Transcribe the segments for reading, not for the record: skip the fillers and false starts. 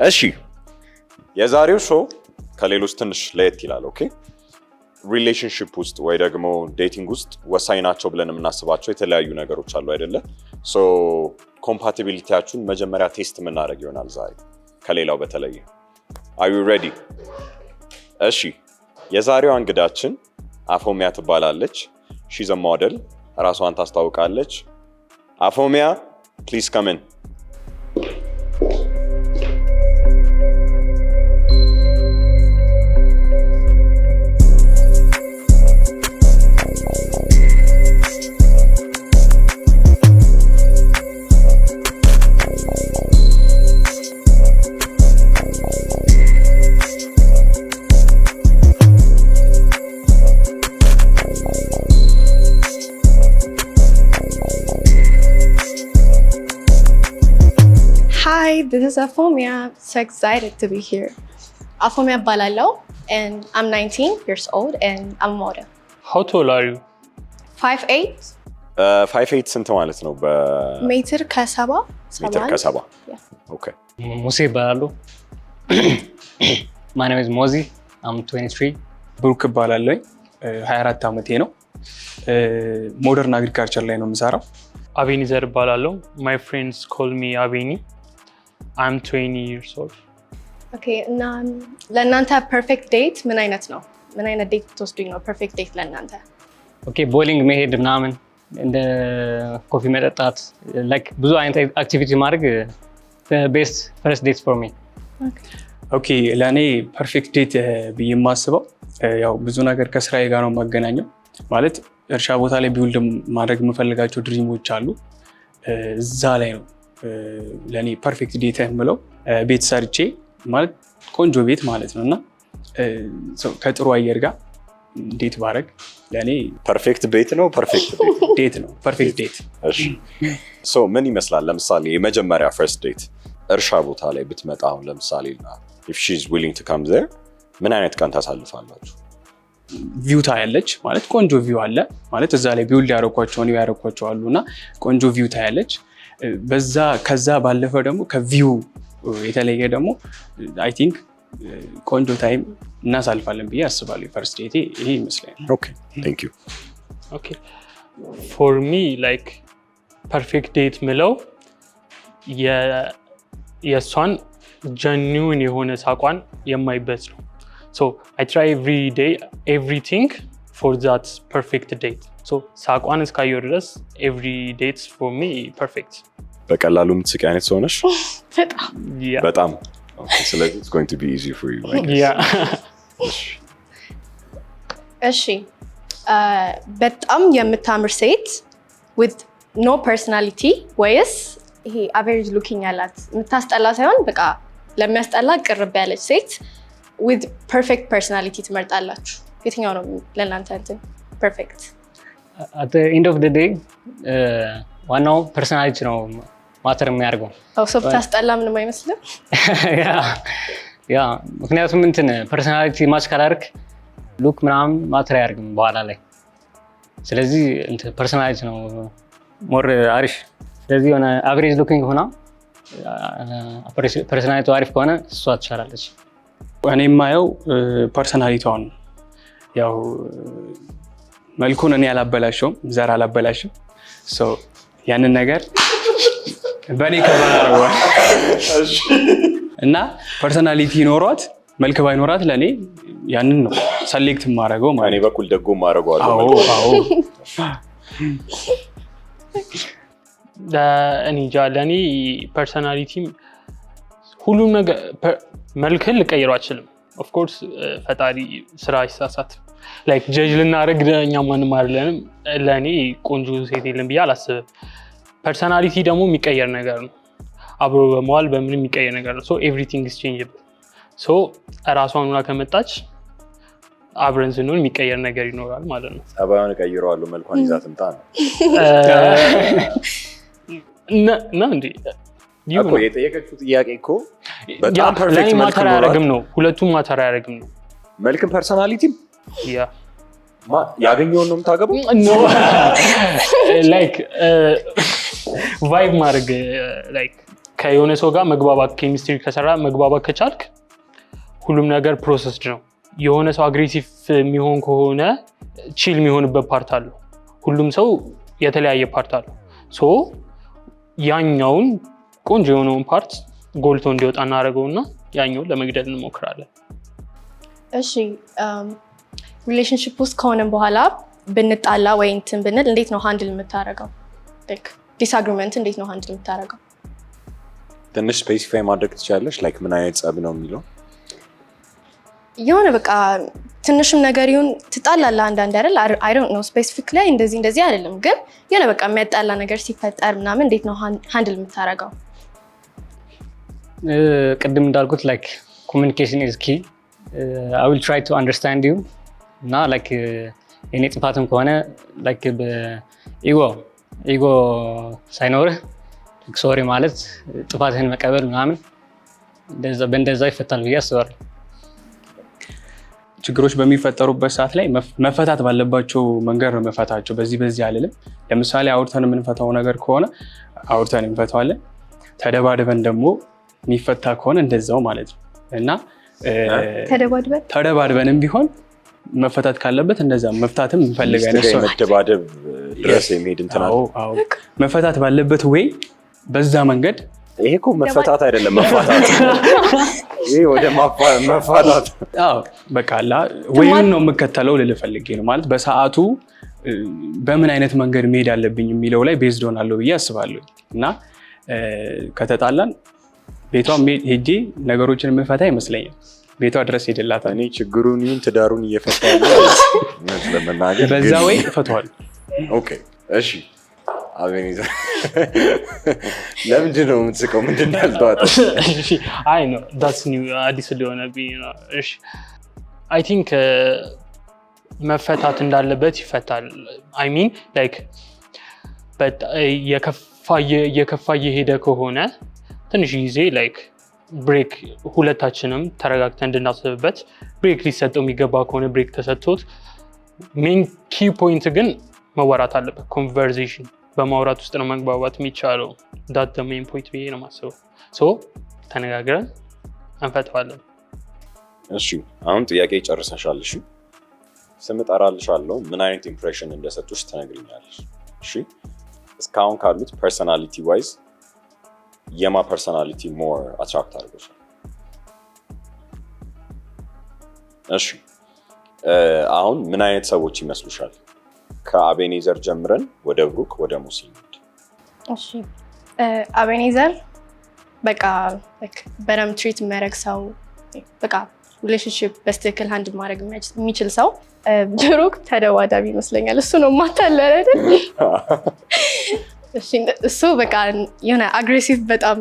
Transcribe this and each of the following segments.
እሺ፣ የዛሬው show ከሌሎች ትንሽ ለየት ይላል። Okay፣ relationship ውስጥ ወይ ደግሞ dating ውስጥ ወሳኝ ናቸው ብለን የምናስባቸው የተለያዩ ነገሮች አሉ አይደለ? So compatibility ያችሁን መጀመሪያ test የምናደርግ ይሆናል ዛሬ ከሌላው በተለየ። Are you ready? እሺ፣ የዛሬዋ እንግዳችን አፎሚያ ትባላለች። She's a model፣ ራሷን ታስታውቃለች። አፎሚያ፣ please come in. Hi, this is Afomia. So excited to be here. Afomia እባላለሁ and I'm 19 years old and I'm a model. How tall are you? 5'8. 5'8 ስንት ማለት ነው? በሜትር? ሜትር ከሰባ ሜትር ከሰባ። Yeah. Okay. ሙሴ ይባላሉ። My name is ሞዚ፣ I'm 23. ብሩክ እባላለሁኝ፣ 24 ዓመቴ ነው። Modern agriculture ላይ ነው የምሰራው። አቤኒዘር እባላለሁ። My friends call me አቤኒ። I'm 20 years old. Okay፣ እና ለእናንተ perfect date ምን አይነት ነው? ምን አይነት date ብትወስዱኝ ነው perfect date ለእናንተ? Okay፣ bowling መሄድ ምናምን፣ እንደ coffee መጠጣት፣ like ብዙ አይነት activity ማድረግ best first date for me. Okay፣ ለእኔ perfect date ብዬ የማስበው ያው ብዙ ነገር ከስራዬ ጋር ነው የማገናኘው። ማለት እርሻ ቦታ ላይ build ማድረግ የምፈልጋቸው dream ኦች አሉ። እዛ ላይ ነው ለእኔ perfect date የምለው፣ ቤት ሰርቼ ማለት ቆንጆ ቤት ማለት ነው እና ከጥሩ አየር ጋር date ባረግ ለእኔ Perfect ቤት ነው። Perfect date Date ነው፣ perfect date። እሺ፣ so ምን ይመስላል? ለምሳሌ የመጀመሪያ first date እርሻ ቦታ ላይ ብትመጣ አሁን ለምሳሌ if she is willing to come there ምን አይነት ቀን ታሳልፋላችሁ? View ታያለች፣ ማለት ቆንጆ view አለ፣ ማለት እዛ ላይ build ያደረኳቸው እኔ ያደረኳቸው አሉ እና ቆንጆ view ታያለች። በዛ ከዛ ባለፈ ደግሞ ከ view የተለየ ደግሞ I think ቆንጆ time እናሳልፋለን ብዬ አስባለሁ። First date ኤ ይሄ ይመስለኛል። Okay, thank you. Okay, for me, like perfect date ምለው የእሷን genuine የሆነ ሳቋን የማይበት ነው። So I try every day, everything for that perfect date። So ሳቋን እስካየው ድረስ every date for me perfect. በቀላሉ የምትስቂ አይነት ሰው ነሽ? በጣም። በጣም። Okay፣ ስለዚህ it's going to be easy for you, I guess. Yeah. እሺ፣ በጣም የምታምር ሴት with no personality ወይስ ይሄ average looking ያላት፣ የምታስጠላ ሳይሆን በቃ ለሚያስጠላ ቅርብ ያለች ሴት with perfect personality ትመርጣላችሁ? የትኛው ነው ለእናንተ እንትን perfect? At end of day ዋናው personality ነው matter የሚያደርገው። ሰው ብታስጠላ ምንም አይመስልም። Yeah፣ ምክንያቱም እንትን personality match ካላደርግ look ምናምን matter አያደርግም በኋላ ላይ። ስለዚህ personality ነው more አሪፍ። ስለዚህ የሆነ average looking ሆና personality አሪፍ ከሆነ እሷ ትሻላለች። እኔ የማየው personality ዋን ነው። ያው መልኩን እኔ አላበላሸውም፣ ዘር አላበላሽም። So ያንን ነገር በእኔ cover አደርገዋል እና personality ኖሯት መልክ ባይኖራት ለእኔ ያንን ነው select የማደርገው እኔ ማለት ነው። በኩል ደጎ አደርገዋለሁ። አዎ። እኔ እንጃ፣ ለእኔ personality ም ሁሉም ነገር መልክህን ልቀይረው አልችልም። Of course ፈጣሪ ስራ አይሳሳትም። Like judge ልናደርግ እኛ ማንም አይደለንም። ለእኔ ቆንጆ ሴት የለም ብዬ አላስብም። Personality ደግሞ የሚቀየር ነገር ነው። አብሮ በመዋል በምንም የሚቀየር ነገር ነው። So everything is changeable። So እራሷን ሆና ከመጣች አብረን ስንሆን የሚቀየር ነገር ይኖራል ማለት ነው። ጸባዩን እቀይረዋለሁ፣ መልኳን ይዛ ትምጣ ነው። ነው እንዴ? እኮ የጠየቀችው ጥያቄ እኮ በጣም perfect ለእኔ መልክ matter ኖሯት አያደርግም ነው። ሁለቱም matter አያደርግም ነው። መልክም personality ም ያ። ያገኘውን ነው የምታገባው? No, like vibe ማድረግ like ከየሆነ ሰው ጋር መግባባት፣ ኬሚስትሪ ከሰራ፣ መግባባት ከቻልክ ሁሉም ነገር processed ነው። የሆነ ሰው aggressive የሚሆን ከሆነ chill የሚሆንበት part አለው። ሁሉም ሰው የተለያየ part አለው። So ያኛውን ቆንጆ የሆነውን part ጎልቶ እንዲወጣ እናደርገውና ያኛውን ለመግደል እንሞክራለን። እሺ፣ relationship ውስጥ ከሆነም በኋላ ብንጣላ ወይ እንትን ብንል እንዴት ነው handle የምታደርገው? Disagreement እንዴት ነው handle የምታደርገው? ትንሽ specify ማድረግ ትችላለሽ? Like ምን አይነት ጸብ ነው የሚለው? የሆነ በቃ ትንሽም ነገር ይሁን ትጣላለህ አንዳንድ አይደል? I don't know specific ላይ እንደዚህ እንደዚህ አይደለም፣ ግን የሆነ በቃ የሚያጣላ ነገር ሲፈጠር ምናምን እንዴት ነው handle የምታደርገው? ቅድም እንዳልኩት like communication is key. I will try to understand you እና like የኔ ጥፋትም ከሆነ like ego ሳይኖርህ sorry ማለት፣ ጥፋትህን መቀበል ምናምን፣ በእንደዛ ይፈታል ብዬ አስባለሁ። ችግሮች በሚፈጠሩበት ሰዓት ላይ መፈታት ባለባቸው መንገድ ነው መፈታቸው። በዚህ በዚህ አልልም። ለምሳሌ አውርተን የምንፈታው ነገር ከሆነ አውርተን እንፈታዋለን። ተደባድበን ደግሞ የሚፈታ ከሆነ እንደዛው ማለት ነው እና ተደባድበን? ተደባድበንም ቢሆን መፈታት ካለበት እንደዛ መፍታትም እንፈልግ ሚስት አይነት ጋር ሰው ነኝ። የመደባደብ ድረስ የሚሄድ እንትን አለ? አዎ። መፈታት ባለበት ወይ በዛ መንገድ። ይሄ እኮ መፈታት አይደለም፣ መፋታት። ይሄ ወደ መፋታት። አዎ፣ በቃ አላ ወይም ነው የምከተለው ልልህ ፈልጌ ነው። ማለት በሰዓቱ በምን አይነት መንገድ መሄድ አለብኝ የሚለው ላይ based ሆናለሁ ብዬ አስባለሁ እና ከተጣላን ቤቷ ሄጄ ነገሮችን የምፈታ ይመስለኛል። ቤቷ ድረስ ሄድላታል። እኔ ችግሩን ይሁን ትዳሩን እየፈታ ያለ እውነት ለመናገር በዛ ግን- ወይ እፈታዋለሁ። Okay፣ እሺ። አቤኔዘር፣ ለምንድን ነው የምትስቀው? ምንድን ነው ያልተዋጠው? I know that's new፣ አዲስ ሊሆነብኝ ነው። እሺ፣ I think መፈታት እንዳለበት ይፈታል። I mean like እየከፋ እየሄደ ከሆነ ትንሽ ጊዜ like break፣ ሁለታችንም ተረጋግተን እንድናስብበት break ሊሰጠው የሚገባ ከሆነ break ተሰጥቶት፣ main key point ግን መወራት አለበት። Conversation፣ በማውራት ውስጥ ነው መግባባት የሚቻለው። That main point ብዬ ነው የማስበው። So ተነጋግረን እንፈተዋለን። እሺ፣ አሁን ጥያቄ ጨርሰሻል። እሺ፣ ስም እጠራልሻለሁ። ምን አይነት impression እንደሰጡሽ ትነግሪኛለሽ። እሺ፣ እስካሁን ካሉት personality wise የማ personality more attract አድርጎሻል? እሺ፣ አሁን ምን አይነት ሰዎች ይመስሉሻል? ከአቤኔዘር ጀምረን ወደ ብሩክ፣ ወደ ሙሲ እንሂድ። እሺ፣ አቤኔዘር በቃ like በደንብ treat የሚያደርግ ሰው፣ በቃ relationship በስትክክል handle ማድረግ የሚችል ሰው። ብሩክ ተደባዳቢ ይመስለኛል። እሱ ነው ማታለል አይደል? እሺ፣ እሱ በቃ የሆነ aggressive በጣም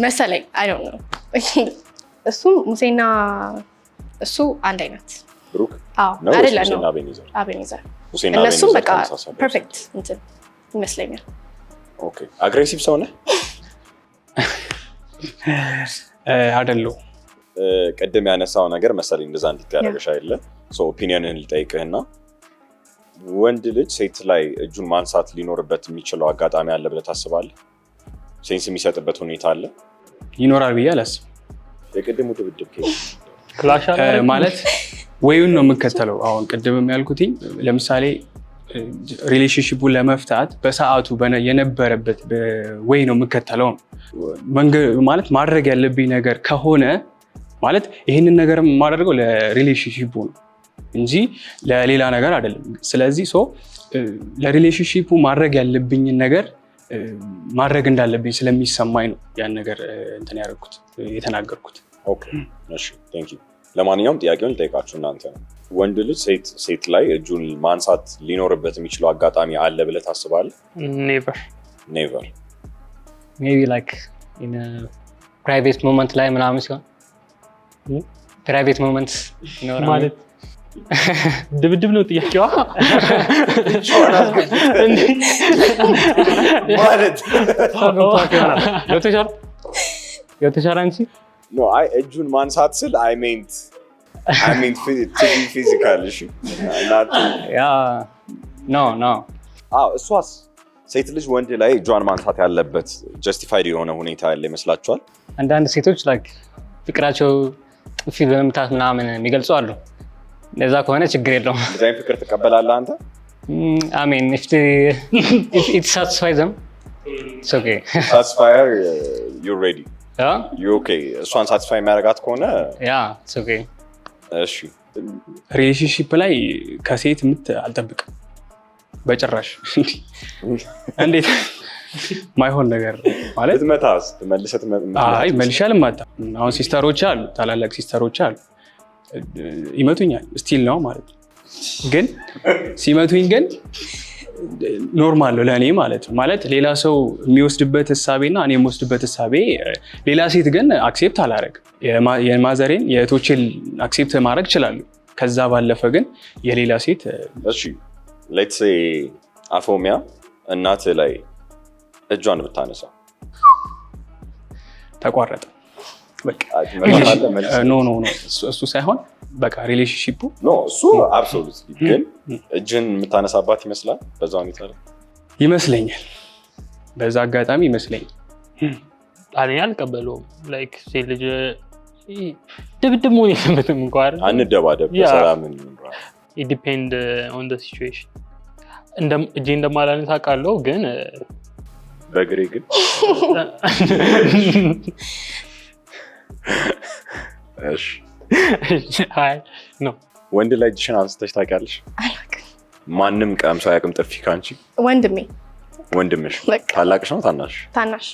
መሰለኝ። I don't know። እሱም ሙሴና እሱ አንድ አይነት። ብሩክ አዎ። ነው ወይስ አይደለ ነው። ሙሴና አቤኔዘር? አቤኔዘር። ሙሴና እነሱም አቤኔዘር በቃ ተመሳሳይ። Perfect እንትን ይመስለኛል። Okay፣ aggressive ሰው ነህ? አይደለሁም። ቅድም ያነሳው ነገር መሰለኝ እንደዛ እንዲት ያደረገሽ አይደለ? Opinion ህን ልጠይቅህና ወንድ ልጅ ሴት ላይ እጁን ማንሳት ሊኖርበት የሚችለው አጋጣሚ አለ ብለህ ታስባለህ? Sense የሚሰጥበት ሁኔታ አለ? ይኖራል ብዬ አላስብም። የቅድሙ ድብድብ ከየት? Clash አላደረግም? ማለት ወዩን ነው የምከተለው። አሁን ቅድምም ያልኩትኝ ለምሳሌ relationship ኡን ለመፍታት በሰዓቱ የነበረበት way ነው የምከተለው ነው። ማለት ማድረግ ያለብኝ ነገር ከሆነ፣ ማለት ይህንን ነገር የማደርገው ለ relationship ኡ ነው እንጂ ለሌላ ነገር አይደለም። ስለዚህ so ለ relationship ኡ ማድረግ ያለብኝን ነገር ማድረግ እንዳለብኝ ስለሚሰማኝ ነው ያን ነገር እንትን ያደረኩት፣ የተናገርኩት። Okay፣ እሺ፣ thank you። ለማንኛውም ጥያቄውን ልጠይቃችሁ እናንተ ነው። ወንድ ልጅ ሴት ላይ እጁን ማንሳት ሊኖርበት የሚችለው አጋጣሚ አለ ብለህ ታስባለህ? Never. Never. Maybe like private moment ላይ ምናምን ሲሆን፣ private moment ይኖራል። ማለት ድብድብ ነው ጥያቄዋ። እንዴ? ማለት ገብቶሻል? ገብቶሻል አንቺ? No፣ አይ፣ እጁን ማንሳት ስል I meant to be physical። እሺ፣ not Yeah, no. አዎ፣ እሷስ? ሴት ልጅ ወንድ ላይ እጇን ማንሳት ያለበት justified የሆነ ሁኔታ ያለ ይመስላችኋል? አንዳንድ ሴቶች like ፍቅራቸው ጥፊ በመምታት ምናምን የሚገልጹ አሉ። እንደዛ ከሆነ ችግር የለውም። እንደዚህ አይነት ፍቅር ትቀበላለህ አንተ? I mean, if it satisfy them, it's okay. Satisfy her, you ready? Yeah. You okay? እሷን satisfy የሚያደርጋት ከሆነ? Yeah, it's okay. እሺ። Relationship ላይ ከሴት ምት አልጠብቅም በጭራሽ። እንዴት ማይሆን ነገር ማለት። ብትመታስ? መልሰህ አይ፣ መልሼ አልማታም። አሁን sister ኦች አሉ፣ ታላላቅ sister ኦች አሉ፣ ይመቱኛል still ነው ማለት ነው። ግን ሲመቱኝ ግን normal ነው ለእኔ ማለት ነው። ማለት ሌላ ሰው የሚወስድበት እሳቤ እና እኔ የምወስድበት እሳቤ፣ ሌላ ሴት ግን accept አላረግም። የማዘሬን የእህቶቼን accept ማድረግ እችላለሁ። ከዛ ባለፈ ግን የሌላ ሴት እሺ፣ let's say አፎሚያ እናትህ ላይ እጇን ብታነሳ? ተቋረጠ። በቃ። ትመታታለህ መልሰህ? No, እሱ ሳይሆን በቃ relationship ኡ No, እሱ absolutely፣ ግን እጅን የምታነሳባት ይመስላል በዛ ሁኔታ ላይ? ይመስለኛል። በዛ አጋጣሚ ይመስለኛል። እኔ አልቀበለውም። Like ሴት ልጅ ድብድብ መሆን የለበትም እንኳ አይደል? አንደባደብ፣ በሰላም እንኑራ። Depend on the situation። እጄ እንደማላነሳ አውቃለሁ፣ ግን በእግሬ ግን። እሺ። አይ ነው። ወንድ ላይ እጅሽን አንስተሽ ታውቂያለሽ? አላውቅም። ማንም ቀምሶ አያውቅም ጥፊ ካንቺ? ወንድሜ። ወንድምሽ? በቃ። ታላቅሽ ነው ታናሽ? ታናሽ።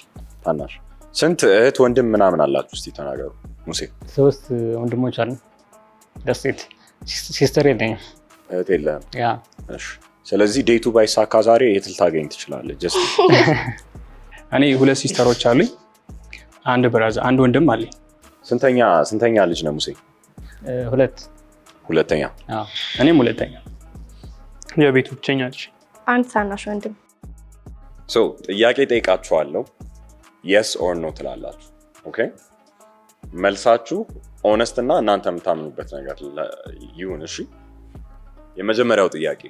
ታናሽ። ስንት እህት ወንድም ምናምን አላችሁ? እስቲ ተናገሩ። ሙሴ። ሶስት ወንድሞች አሉ። That's it። Sister የለኝም። እህት የለህም? Yeah. እሺ። ስለዚህ date ኡ ባይሳካ ዛሬ እህት ልታገኝ ትችላለህ። Just እኔ ሁለት sister ኦች አሉኝ፣ አንድ brother፣ አንድ ወንድም አለኝ። ስንተኛ ልጅ ነው ሙሴ? ሁለት። ሁለተኛ። አዎ። እኔም ሁለተኛ። የቤቱ ብቸኛ ልጅ። አንድ ታናሽ ወንድም። So ጥያቄ ጠይቃችኋለሁ። Yes or no ትላላችሁ። Okay፣ መልሳችሁ honest እና እናንተ የምታምኑበት ነገር ይሁን። እሺ፣ የመጀመሪያው ጥያቄ፣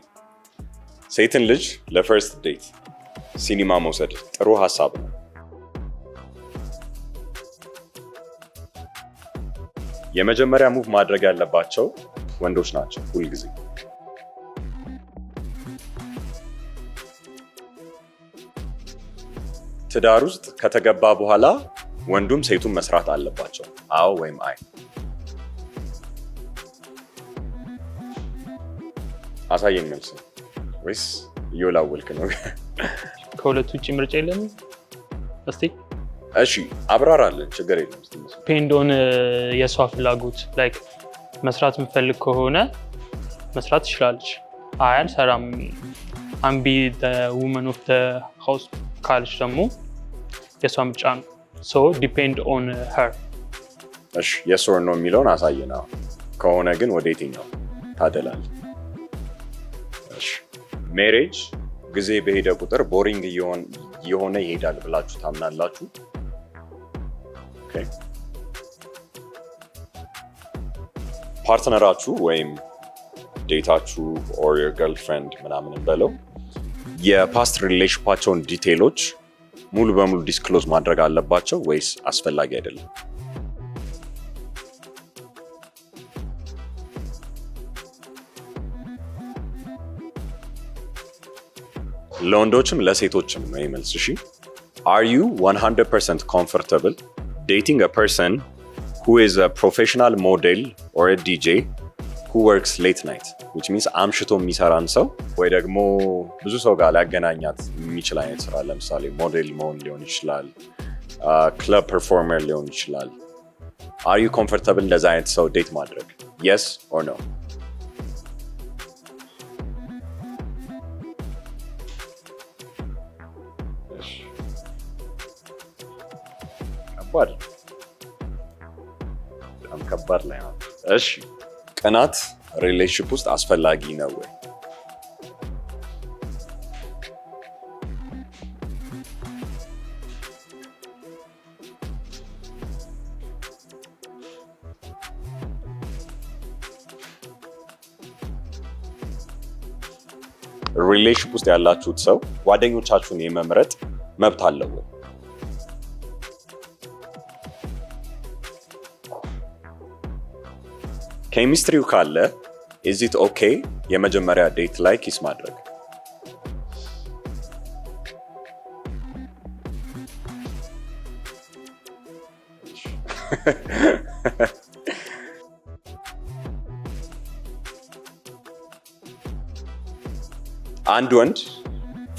ሴትን ልጅ ለ first date ሲኒማ መውሰድ ጥሩ ሀሳብ ነው? የመጀመሪያ move ማድረግ ያለባቸው ወንዶች ናቸው ሁልጊዜ። ትዳር ውስጥ ከተገባ በኋላ ወንዱም ሴቱም መስራት አለባቸው። አዎ ወይም አይ? አሳየኝ መልስ፣ ወይስ እየወላወልክ ነው? ከሁለቱ ውጭ ምርጫ የለንም። እስቲ። እሺ፣ አብራራለን፣ ችግር የለም። እስቲ መልስ። Depend on የእሷ ፍላጎት። Like መስራት የምፈልግ ከሆነ መስራት ትችላለች። አይ አልሰራም፣ I'm be woman of house ካለች ደግሞ የእሷ ምርጫ ነው። So depend on her. እሺ፣ yes or no የሚለውን አሳየን። አሁን ከሆነ ግን ወደ የትኛው ታደላለህ? እሺ፣ marriage ጊዜ በሄደ ቁጥር boring እየሆነ ይሄዳል ብላችሁ ታምናላችሁ? Okay። Partner ኣችሁ ወይም date ኣችሁ or your girlfriend ምናምን በለው የ past relationship ኣቸውን detail ኦች ሙሉ በሙሉ disclose ማድረግ አለባቸው ወይስ አስፈላጊ አይደለም? ለወንዶችም ለሴቶችም ነው መልስ። እሺ፣ are you 100% comfortable dating a person who is a professional model or a DJ who works late night, which means አምሽቶ የሚሰራን ሰው ወይ ደግሞ ብዙ ሰው ጋር ሊያገናኛት የሚችል አይነት ስራ፣ ለምሳሌ ሞዴል መሆን ሊሆን ይችላል፣ club performer ሊሆን ይችላል። Are you comfortable እንደዛ አይነት ሰው date ማድረግ? Yes or no? ከባድ፣ በጣም ከባድ ላይ ነው። እሺ፣ ቅናት relationship ውስጥ አስፈላጊ ነው ወይ? Relationship ውስጥ ያላችሁት ሰው ጓደኞቻችሁን የመምረጥ መብት አለው ወይ? ኬሚስትሪው ካለ is it okay የመጀመሪያ date ላይ kiss ማድረግ? አንድ ወንድ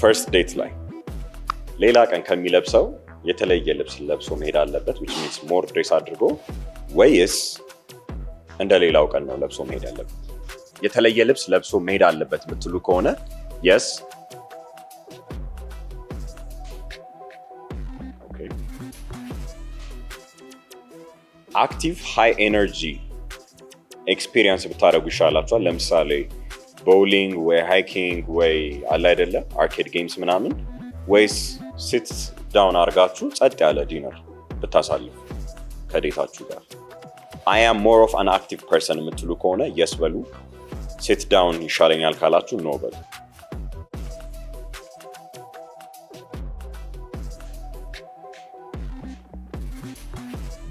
first date ላይ ሌላ ቀን ከሚለብሰው የተለየ ልብስ ለብሶ መሄድ አለበት፣ which means more dress አድርጎ፣ ወይስ እንደ ሌላው ቀን ነው ለብሶ መሄድ ያለበት? የተለየ ልብስ ለብሶ መሄድ አለበት የምትሉ ከሆነ yes። Okay። Active high energy experience ብታደርጉ ይሻላችኋል። ለምሳሌ ቦውሊንግ ወይ hiking ወይ አለ አይደለ arcade games ምናምን፣ ወይስ sit down አድርጋችሁ ጸጥ ያለ dinner ብታሳልፉ ከ date ኣችሁ ጋር? I am more of an active person የምትሉ ከሆነ yes በሉ። Sit down ይሻለኛል ካላችሁ no በሉ።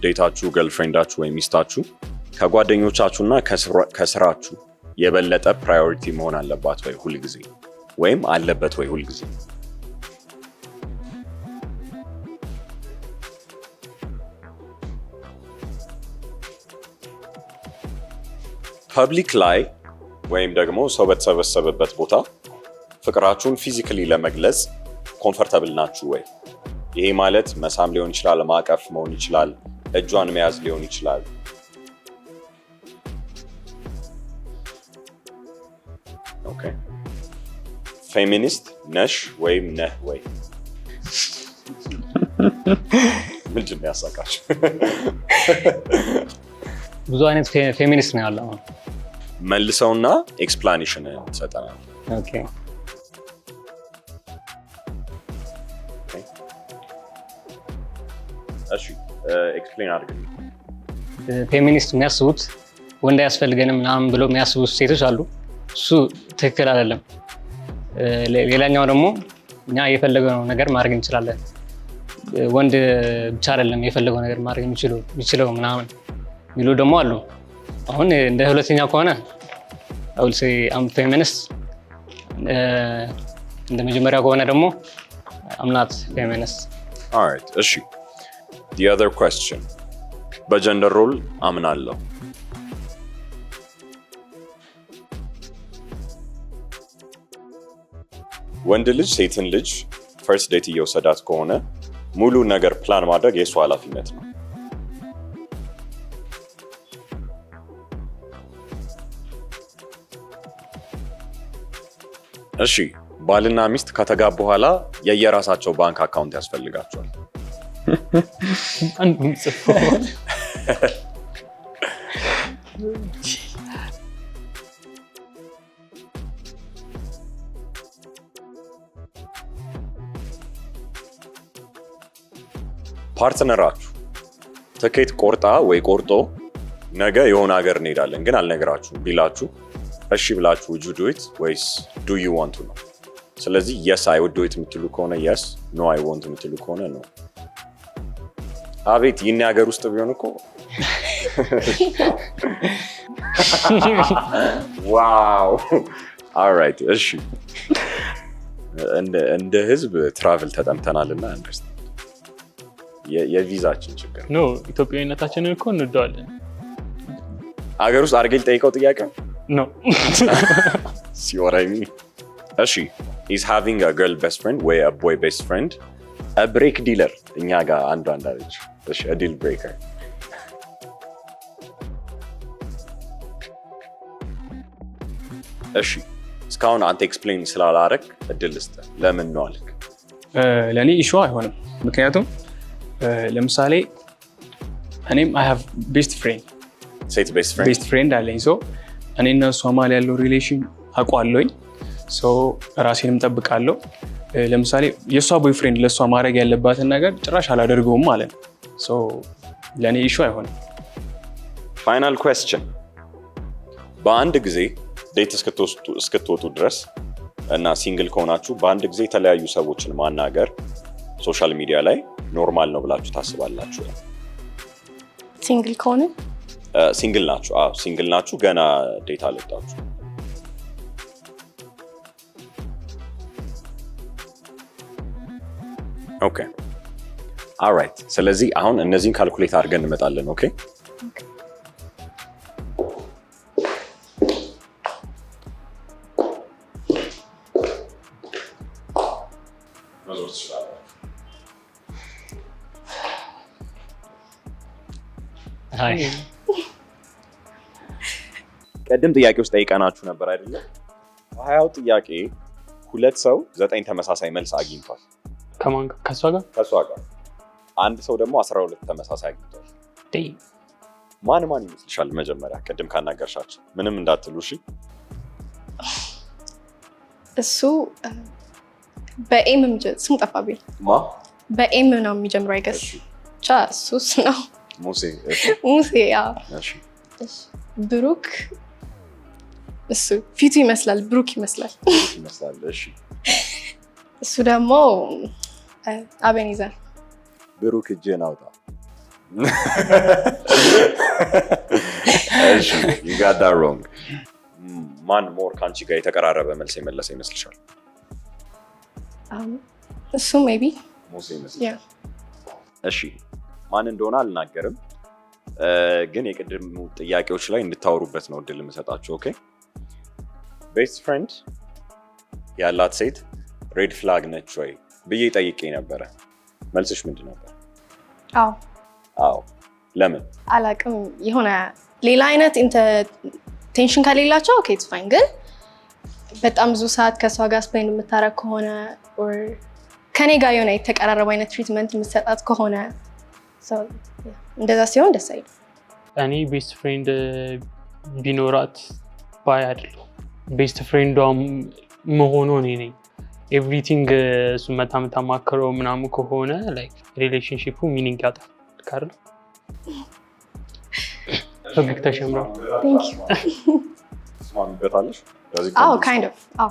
Date ኣችሁ፣ girlfriend ኣችሁ ወይም ሚስታችሁ ከጓደኞቻችሁና ከስራችሁ የበለጠ priority መሆን አለባት ወይ ሁልጊዜ፣ ወይም አለበት ወይ ሁልጊዜ? Public ላይ ወይም ደግሞ ሰው በተሰበሰበበት ቦታ ፍቅራችሁን physically ለመግለጽ comfortable ናችሁ ወይ? ይሄ ማለት መሳም ሊሆን ይችላል፣ ማቀፍ መሆን ይችላል፣ እጇን መያዝ ሊሆን ይችላል። Okay። ፌሚኒስት ነሽ ወይም ነህ ወይ? ምንድን ነው ያሳቃችሁ? ብዙ አይነት ፌሚኒስት ነው ያለው አሁን። መልሰውና explanation ትሰጠናል። Okay። እሺ፣ explain አድርግልኝ። ፌሚኒስት የሚያስቡት ወንድ አያስፈልገንም ምናምን ብሎ የሚያስቡት ሴቶች አሉ። እሱ ትክክል አይደለም። ሌላኛው ደግሞ እኛ የፈለገው ነገር ማድረግ እንችላለን፣ ወንድ ብቻ አይደለም የፈለገው ነገር ማድረግ የሚችለው ምናምን የሚሉ ደግሞ አሉ። አሁን እንደ ሁለተኛው ከሆነ I will say I'm feminist፣ እንደ መጀመሪያው ከሆነ ደግሞ I'm not feminist። Alright፣ እሺ። The other question፣ በ gender role አምናለሁ። ወንድ ልጅ ሴትን ልጅ first date እየወሰዳት ከሆነ ሙሉ ነገር ፕላን ማድረግ የእሱ ኃላፊነት ነው። እሺ፣ ባልና ሚስት ከተጋቡ በኋላ የየራሳቸው ባንክ account ያስፈልጋቸዋል። አንዱ ጽፎ። Partner ኣችሁ ትኬት ቆርጣ ወይ ቆርጦ ነገ የሆነ ሀገር እንሄዳለን ግን አልነግራችሁም ቢላችሁ እሺ ብላችሁ would you do it ወይስ do you want to ነው? ስለዚህ yes, I would do it የምትሉ ከሆነ yes፣ no, I won't የምትሉ ከሆነ no። አቤት፣ ይህን ሀገር ውስጥ ቢሆን እኮ wow። Alright፣ እሺ፣ እንደ ህዝብ travel ተጠምተናል እና understand የቪዛችን ችግር። No፣ ኢትዮጵያዊነታችንን እኮ እንወደዋለን። አገር ውስጥ አድርጌ ልጠይቀው ጥያቄ። No። See what I mean? እሺ፣ is having a girl best friend ወይ a boy best friend a break dealer? እኛ ጋር አንዷ እንዳለች፣ እሺ፣ a deal breaker? እሺ፣ እስካሁን አንተ explain ስላላረግ እድል ልስጥህ። ለምን ነው አልክ? ለእኔ issue አይሆንም። ምክንያቱም ለምሳሌ እኔም I have best friend። ሴት best friend? Best friend አለኝ። So እኔ እና እሷ መሀል ያለው relation አውቀዋለሁኝ። So ራሴንም ጠብቃለሁ። ለምሳሌ የእሷ boyfriend ለእሷ ማድረግ ያለባትን ነገር ጭራሽ አላደርገውም ማለት ነው። So ለእኔ issue አይሆንም። Final question፣ በአንድ ጊዜ date እስክትወጡ ድረስ እና single ከሆናችሁ በአንድ ጊዜ የተለያዩ ሰዎችን ማናገር social media ላይ normal ነው ብላችሁ ታስባላችሁ? Single ከሆነ? Single ናችሁ? አዎ፣ single ናችሁ፣ ገና date አልወጣችሁ። Okay, alright። ስለዚህ አሁን እነዚህን calculate አድርገን እንመጣለን። Okay. መዞር ትችላላችሁ። Hi. ቅድም ጥያቄ ውስጥ ጠይቀናችሁ ነበር አይደለም? ከ20ው ጥያቄ ሁለት ሰው ዘጠኝ ተመሳሳይ መልስ አግኝቷል። ከማን ጋር? ከእሷ ጋር? ከእሷ ጋር። አንድ ሰው ደግሞ 12 ተመሳሳይ አግኝቷል። ደይ። ማን ማን ይመስልሻል? መጀመሪያ ቅድም ካናገርሻቸው ምንም እንዳትሉ እሺ። እሱ በ M ስሙ ጠፋብኝ። ማ? በ M ነው የሚጀምረው I guess። እሺ። ብቻ እሱ ነው። ሙሴ፣ እሺ። ሙሴ፣ yeah። እሺ። እሺ። ብሩክ፣ እሱ ፊቱ ይመስላል፣ ብሩክ ይመስላል። ይመስላል። እሺ። እሱ ደግሞ አቤኔዘር። ብሩክ እጅህን አውጣ። እሺ፣ you got that wrong። ማን more ከአንቺ ጋር የተቀራረበ መልስ የመለሰ ይመስልሻል? እሱ maybe። ሙሴ ይመስልሻል? እሺ፣ ማን እንደሆነ አልናገርም፣ ግን የቅድሙ ጥያቄዎች ላይ እንድታወሩበት ነው እድል የምሰጣችሁ። Okay, best friend ያላት ሴት red flag ነች ወይ ብዬ ጠይቄ ነበረ። መልስሽ ምንድን ነበር? አዎ። አዎ። ለምን? አላቅም፣ የሆነ ሌላ አይነት intention ከሌላቸው okay, it's fine፣ ግን በጣም ብዙ ሰዓት ከእሷ ጋር spend የምታረግ ከሆነ or ከኔ ጋር የሆነ የተቀራረበ አይነት treatment የምትሰጣት ከሆነ፣ so, yeah, እንደዛ ሲሆን ደስ አይልም። እኔ best friend ቢኖራት ባይ አይደለሁም። Best friend ዷ መሆኑ እኔ ነኝ። Everything እሱ መታ የምታማክረው ምናምን ከሆነ like relationship ኡ meaning ያጣል። ካርል ፈገግታሽ ያምራል። Thank you. ትስማሚበታለሽ? በዚህ አዎ። condition? Kind of፣ አዎ።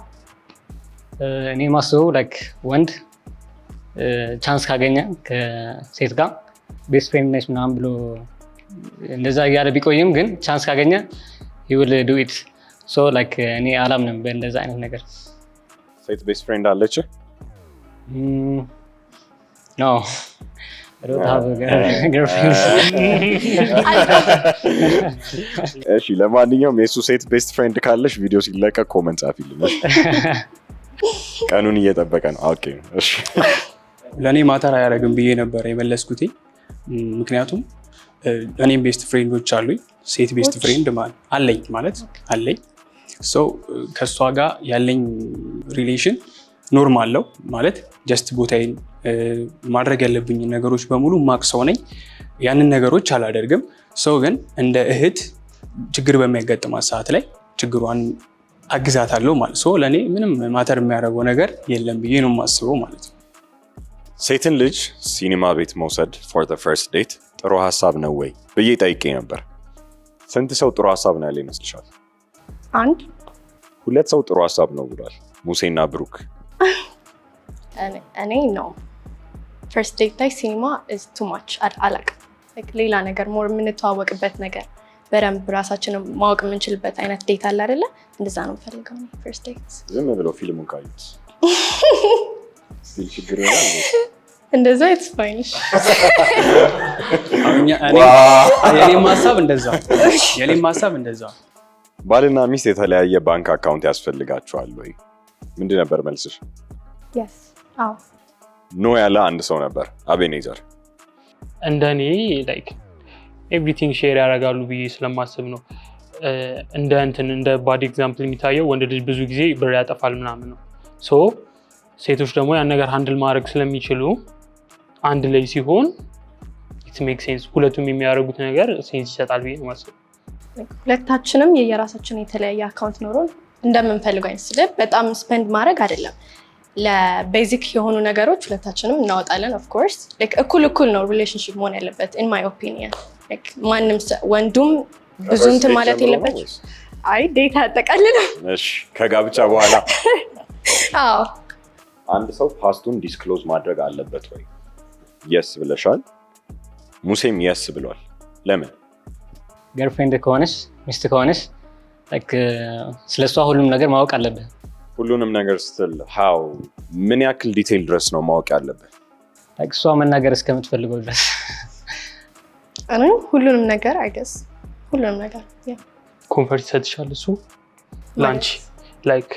እኔ ማስበው like ወንድ chance ካገኘ ከሴት ጋር best friend ነች ምናምን ብሎ እንደዛ እያለ ቢቆይም ግን chance ካገኘ he will do it. So like እኔ አላምንም በእንደዛ አይነት ነገር። ሴት best friend አለች? No, I don't have a girlfriend. እሺ፣ ለማንኛውም የእሱ ሴት best friend ካለሽ ቪዲዮ ሲለቀቅ comment ጻፊልን። እሺ? ቀኑን እየጠበቀ ነው። Okay፣ እሺ። ለእኔ matter አያደርግም ብዬ ነበር የመለስኩት። ምክንያቱም እኔም best friend ኦች አሉኝ፣ ሴት best friend አለኝ ማለት አለኝ። So ከእሷ ጋር ያለኝ relation normal ነው፣ ማለት just ቦታዬን ማድረግ ያለብኝ ነገሮች በሙሉ ማቅ ሰው ነኝ። ያንን ነገሮች አላደርግም። So ግን እንደ እህት ችግር በሚያጋጥማት ሰዓት ላይ ችግሯን አግዛታለሁ ማለት፣ so ለእኔ ምንም matter የሚያደርገው ነገር የለም ብዬ ነው የማስበው ማለት ነው። ሴትን ልጅ ሲኒማ ቤት መውሰድ for the first date ጥሩ ሀሳብ ነው ወይ ብዬ ጠይቄ ነበር። ስንት ሰው ጥሩ ሀሳብ ነው ያለ ይመስልሻል? አንድ። ሁለት ሰው ጥሩ ሀሳብ ነው ብሏል፣ ሙሴና ብሩክ። እኔ ነው፣ first date ላይ ሲኒማ is too much። አላቅም፣ ሌላ ነገር more የምንተዋወቅበት ነገር፣ በደንብ ራሳችንን ማወቅ የምንችልበት አይነት date አለ አይደለ? እንደዛ ነው የምፈልገው first date። ዝም ብለው ፊልሙን ካዩት still ችግር ይሆናል? እንደዛ it's fine። የኔም ሀሳብ እንደዛ። ባልና ሚስት የተለያየ ባንክ account ያስፈልጋቸዋል ወይ? ምንድን ነበር መልስሽ? Yes፣ አዎ። No ያለ አንድ ሰው ነበር፣ አቤኔዘር። እንደ እኔ like everything share ያደርጋሉ ብዬ ስለማስብ ነው። እንደ እንትን እንደ bad example የሚታየው ወንድ ልጅ ብዙ ጊዜ ብር ያጠፋል ምናምን ነው። So ሴቶች ደግሞ ያን ነገር handle ማድረግ ስለሚችሉ አንድ ላይ ሲሆን it make sense፣ ሁለቱም የሚያደርጉት ነገር sense ይሰጣል ብዬ ነው የማስበው። ሁለታችንም የየራሳችን የተለያየ account ኖሮን እንደምንፈልገው አይነት ስለ በጣም spend ማድረግ አይደለም፣ ለ basic የሆኑ ነገሮች ሁለታችንም እናወጣለን። Of course እኩል እኩል ነው relationship መሆን ያለበት in my opinion። ማንም ወንዱም ብዙ እንትን ማለት የለበት። አይ፣ date አያጠቃልልም። እሺ፣ ከጋብቻ በኋላ አዎ። አንድ ሰው past ኡን disclose ማድረግ አለበት ወይ? Yes ብለሻል። ሙሴም yes ብሏል። ለምን? Girlfriend ከሆነች፣ ሚስት ከሆነች like ስለ እሷ ሁሉም ነገር ማወቅ አለብህ። ሁሉንም ነገር ስትል how ምን ያክል detail ድረስ ነው ማወቅ ያለብህ? Like እሷ መናገር እስከምትፈልገው ድረስ። እኔ ሁሉንም ነገር፣ I guess ሁሉንም ነገር፣ yeah። Comfort ይሰጥሻል እሱ ላንቺ? Like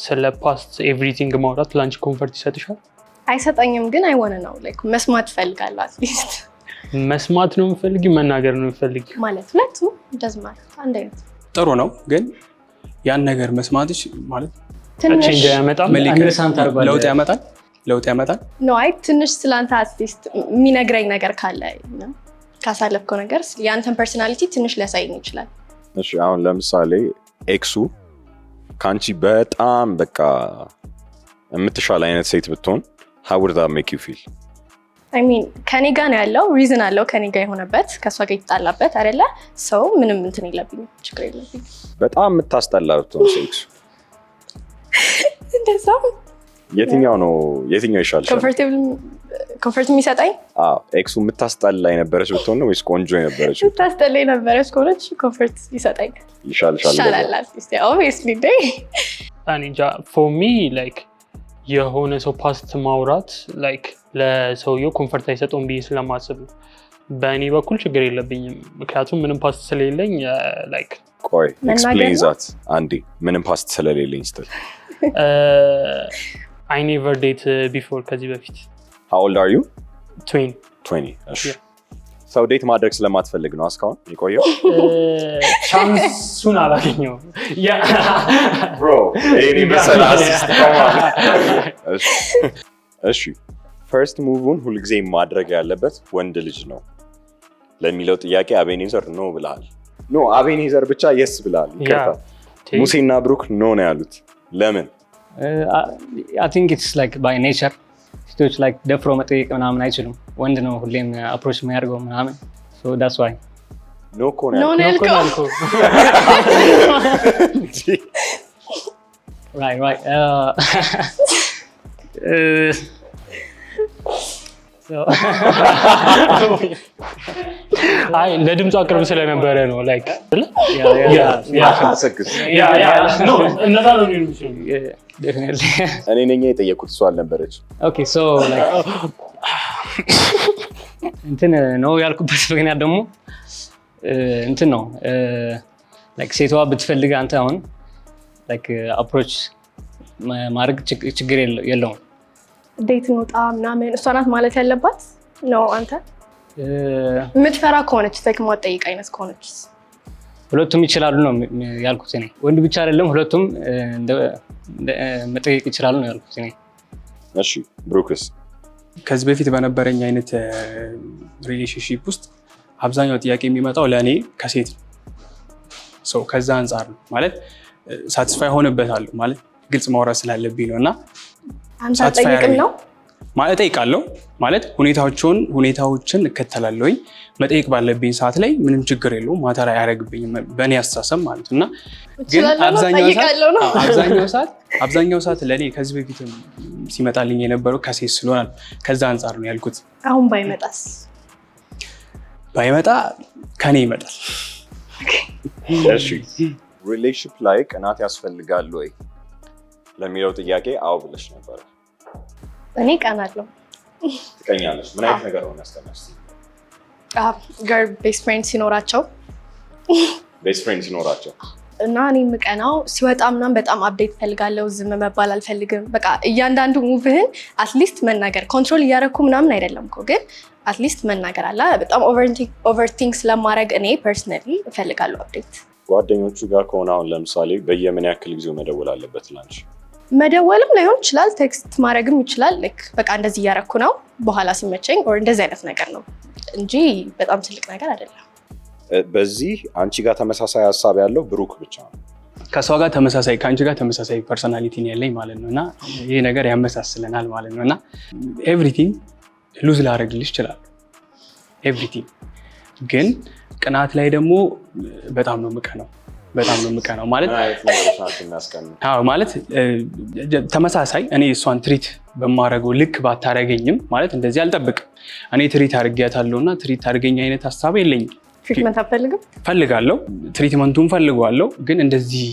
ስለ past everything ማውራት ላንቺ comfort ይሰጥሻል? አይሰጠኝም፣ ግን I wanna know፣ like መስማት እፈልጋለሁ at least። መስማት ነው የምፈልጊ መናገር ነው የምፈልጊ? ማለት ሁለቱ doesn't matter፣ አንድ አይነት። ጥሩ ነው፣ ግን ያን ነገር መስማትሽ ማለት ትንሽ Change ያመጣል? ምን Understand ታደርገዋለህ። ለውጥ ያመጣል፣ ለውጥ ያመጣል። No፣ አይ፣ ትንሽ ስላንተ at least የሚነግረኝ ነገር ካለ ነው፣ ካሳለፍከው ነገር የአንተን personality ትንሽ ሊያሳየኝ ይችላል። እሺ፣ አሁን ለምሳሌ ex ኡ ከአንቺ በጣም በቃ የምትሻል አይነት ሴት ብትሆን how would that make you feel? I mean ከኔ ጋር ነው ያለው፣ reason አለው ከኔ ጋር የሆነበት፣ ከእሷ ጋር የተጣላበት አይደለ? So ምንም እንትን የለብኝም፣ ችግር የለብኝም። በጣም የምታስጠላ ብትሆን ex ኡ? እንደዛም። የትኛው ነው፣ የትኛው ይሻልሻል? Comfort የሚሰጠኝ? አዎ፣ ex ኡ የምታስጠላ የነበረች ብትሆን ነው ወይስ ቆንጆ የነበረች? የምታስጠላ የነበረች ከሆነች comfort ይሰጠኛል። ይሻልሻል? ይሻላል። At least obviously እንዴ። እኔ እንጃ፣ for me like የሆነ ሰው past ማውራት like ለሰውየው comfort አይሰጠውም ብዬ ስለማስብ ነው። በእኔ በኩል ችግር የለብኝም፣ ምክንያቱም ምንም past ስለሌለኝ like ቆይ፣ መናገር explain ነው? That አንዴ። ምንም past ስለሌለኝ ስትል? I never date before ከዚህ በፊት። How old are you? 20። 20፣ እሺ። Yeah. ሰው date ማድረግ ስለማትፈልግ ነው እስካሁን የቆየው? Chance ኡን አላገኘውም። Bro፣ ይሄን የመሰለ assist። እሺ፣ first move ን ሁልጊዜ ማድረግ ያለበት ወንድ ልጅ ነው ለሚለው ጥያቄ አቤኔዘር no ብለሃል። No፣ አቤኔዘር ብቻ yes ብለሃል። ይቅርታ። ሙሴና ብሩክ no ነው ያሉት። ለምን? I think it's like by nature ሴቶች like ደፍሮ መጠየቅ ምናምን አይችሉም። ወንድ ነው ሁሌም approach የሚያደርገው ምናምን፣ so that's why። No እኮ ነው No ነው ያልኩት። ያልከው። Right. So አይ፣ ለድምጿ ቅርብ ስለነበረ ነው like። Yeah. አሰግስ። እነዛ ነው ሊሉ የሚችሉ። Yeah, definitely. እኔ ነኝ የጠየኩት፣ እሷ አልነበረች። Okay, so like እንትን ነው ያልኩበት ምክንያት ደግሞ እንትን ነው፣ like ሴቷ ብትፈልግ አንተ አሁን like approach ማድረግ ችግር የለውም። Date እንውጣ ምናምን እሷ ናት ማለት ያለባት ነው። አንተ የምትፈራ ከሆነች፣ like ማትጠይቅ አይነት ከሆነች? ሁለቱም ይችላሉ ነው ያልኩት እኔ። ወንድ ብቻ አይደለም፣ ሁለቱም መጠየቅ ይችላሉ ነው ያልኩት እኔ። እሺ ብሩክስ? ከዚህ በፊት በነበረኝ አይነት relationship ውስጥ አብዛኛው ጥያቄ የሚመጣው ለእኔ ከሴት ነው። So ከዛ አንጻር ነው፣ ማለት satisfy ሆንበታለሁ፣ ማለት ግልጽ ማውራት ስላለብኝ ነው እና አንተ satisfy አትጠይቅም ያደርገኝ። ነው? ማለት እጠይቃለሁ፣ ማለት ሁኔታዎችን እከተላለሁኝ። መጠየቅ ባለብኝ ሰዓት ላይ ምንም ችግር የለውም፣ matter አያደርግብኝም በእኔ አስተሳሰብ ማለት ነው እና ግን እችላለሁ ነው፣ አብዛኛው ሰዓት እጠይቃለሁ ነው። አዎ፣ አብዛኛው ሰዓት ለእኔ ከዚህ በፊት ሲመጣልኝ የነበረው ከሴት ስለሆነ ነው። ከዛ አንጻር ነው ያልኩት። አሁን ባይመጣስ? ባይመጣ ከኔ ይመጣል። እሺ፣ relationship ላይ ቅናት ያስፈልጋል ወይ ለሚለው ጥያቄ አዎ ብለሽ ነበረ። እኔ ቀናለሁ። ትቀኛለሽ? ምን አይነት ነገር ነው የሚያስቀናሽ? Girl best friend ሲኖራቸው። Best friend ሲኖራቸው። እና እኔ የምቀናው ሲወጣ ምናምን በጣም update እፈልጋለሁ። ዝም መባል አልፈልግም። በቃ እያንዳንዱ move ህን at least መናገር፣ control እያደረኩ ምናምን አይደለም እኮ፣ ግን at least መናገር አለ። በጣም overthink ስለማድረግ እኔ personally እፈልጋለሁ update። ጓደኞቹ ጋር ከሆነ አሁን ለምሳሌ በየምን ያክል ጊዜው መደወል አለበት ላንቺ? መደወልም ላይሆን ይችላል፣ text ማድረግም ይችላል። Like በቃ እንደዚህ እያደረኩ ነው፣ በኋላ ሲመቸኝ or እንደዚህ አይነት ነገር ነው እንጂ በጣም ትልቅ ነገር አይደለም። በዚህ አንቺ ጋር ተመሳሳይ ሀሳብ ያለው ብሩክ ብቻ ነው። ከእሷ ጋር ተመሳሳይ፣ ከአንቺ ጋር ተመሳሳይ personality ነው ያለኝ ማለት ነው እና ይህ ነገር ያመሳስለናል ማለት ነው እና everything lose ላደርግልሽ እችላለሁ፣ everything። ግን ቅናት ላይ ደግሞ በጣም ነው የምቀናው። በጣም ነው የምቀናው ማለት። ምን አይነት ነገሮች ናቸው የሚያስቀኑ? አዎ፣ ማለት ተመሳሳይ እኔ እሷን treat በማደርገው ልክ ባታረገኝም፣ ማለት እንደዚህ አልጠብቅም። እኔ treat አድርጊያታለሁ እና treat አድርገኝ አይነት ሀሳብ የለኝም። Treatment አትፈልግም? ፈልጋለሁ፣ treatment ኡን ፈልገዋለሁ፣ ግን እንደዚህ